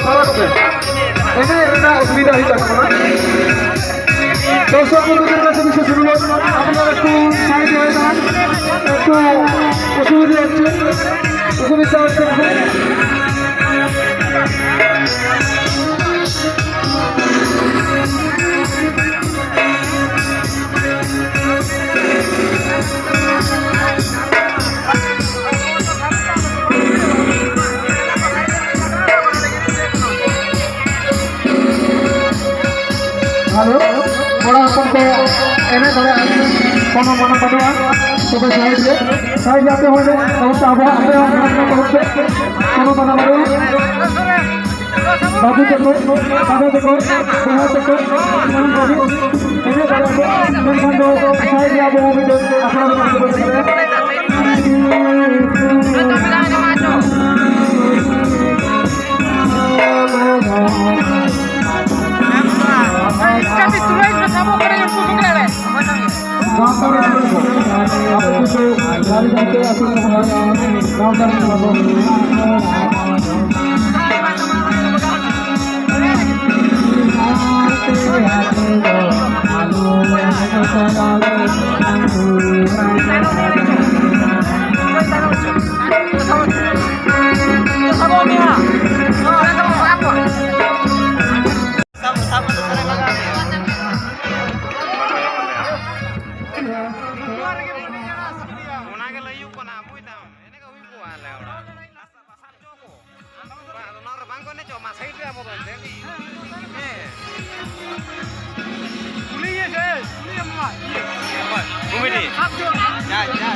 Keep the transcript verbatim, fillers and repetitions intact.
ᱥᱟᱨᱟ ᱠᱚᱛᱮ ᱮᱱᱮᱡ ᱨᱮᱱᱟᱜ ᱚᱥᱩᱵᱤᱫᱷᱟ ᱦᱩᱭᱩᱜ ᱠᱟᱱᱟ᱾ ᱫᱚᱨᱥᱚᱠ ᱵᱚᱱᱫᱷᱩ ᱠᱚ ᱠᱟᱪᱷᱮ ᱵᱤᱥᱮᱥ ᱚᱱᱩᱨᱳᱫᱷ, ᱟᱯᱱᱟᱨᱟ ᱮᱠᱴᱩ ᱥᱟᱭᱤᱰ ᱨᱮ ᱫᱟᱸᱲᱟᱱ, ᱮᱠᱴᱩ ᱚᱥᱩᱵᱤᱫᱷᱟ হচ্ছে, অসুবিধা হচ্ছে। ᱦᱮᱞᱳ, ᱠᱚᱲᱟ ᱦᱚᱯᱚᱱ ᱠᱚ ᱮᱱᱮᱡ ᱫᱟᱲᱮᱭᱟᱜᱼᱟ, ᱠᱳᱱᱳ ᱢᱟᱱᱟ ᱵᱟᱹᱱᱩᱜᱼᱟ᱾ ᱛᱚᱵᱮ ᱥᱟᱭᱤᱰ ᱨᱮ, ᱥᱟᱭᱤᱰ ᱨᱮ ᱟᱯᱮ ᱦᱚᱸ ᱮᱱᱮᱡ, ᱚᱵᱚᱥᱥᱳᱭ ᱟᱵᱚᱣᱟᱜ ᱟᱯᱮ ᱦᱚᱸ ᱮᱱᱮᱡ ᱨᱮᱱᱟᱜ ᱛᱚᱨᱚᱯ ᱛᱮ ᱠᱳᱱᱳ ᱢᱟᱱᱟ ᱵᱟᱹᱱᱩᱜᱼᱟ᱾ ᱵᱟᱹᱵᱩ ᱛᱟᱠᱚ, ᱫᱟᱫᱟ ᱛᱟᱠᱚ, ᱵᱚᱭᱦᱟ ᱛᱟᱠᱚ, ᱥᱟᱱᱟᱢ ᱠᱚᱜᱮ ᱮᱱᱮᱡ ᱫᱟᱲᱮᱭᱟᱜᱼᱟ ᱠᱚ᱾ ᱢᱮᱱᱠᱷᱟᱱ ᱫᱚ ᱥᱟᱭᱤᱰ ᱨᱮ ᱟᱵᱚ ᱦᱚᱸ ᱢᱤᱫᱴᱮᱱ ᱟᱠᱷᱲᱟ ᱨᱮᱵᱚᱱ ᱛᱤᱸᱜᱩ ᱫᱟᱲᱮᱭᱟᱜᱼᱟ᱾ ᱥᱟᱶᱛᱟ ᱨᱮ ᱟᱵᱚ ᱠᱤᱪᱷᱩ ᱫᱟᱨᱮ ᱜᱚᱢᱠᱮ ᱟᱹᱛᱩ ᱠᱚ ᱥᱟᱶᱛᱟ ᱨᱮ ᱟᱵᱚ ᱚᱱᱟ ᱜᱮ ᱞᱟᱹᱭ ᱦᱩᱭᱩᱜ ᱠᱟᱱᱟ, ᱵᱩᱡᱽ ᱫᱟᱢ, ᱮᱱᱮᱡ ᱦᱩᱭ ᱠᱚᱜᱼᱟ ᱟᱞᱮ ᱚᱲᱟᱜ᱾ ᱵᱟᱝ, ᱟᱫᱚ ᱱᱚᱣᱟ ᱨᱮ ᱵᱟᱝ ᱠᱚ ᱮᱱᱮᱡᱚᱜ ᱢᱟ, ᱥᱟᱭᱤᱰ ᱨᱮ ᱟᱵᱚ ᱫᱚ ᱮᱱᱛᱮ᱾ ᱦᱮᱸ᱾ ᱠᱩᱞᱤᱭᱮ ᱥᱮ, ᱠᱩᱞᱤᱭᱮ ᱢᱟ᱾ ᱚᱠᱚᱭ? ᱠᱚᱢᱤᱴᱤ? ᱥᱟᱵ ᱡᱚᱝ᱾ ᱡᱟ, ᱡᱟ᱾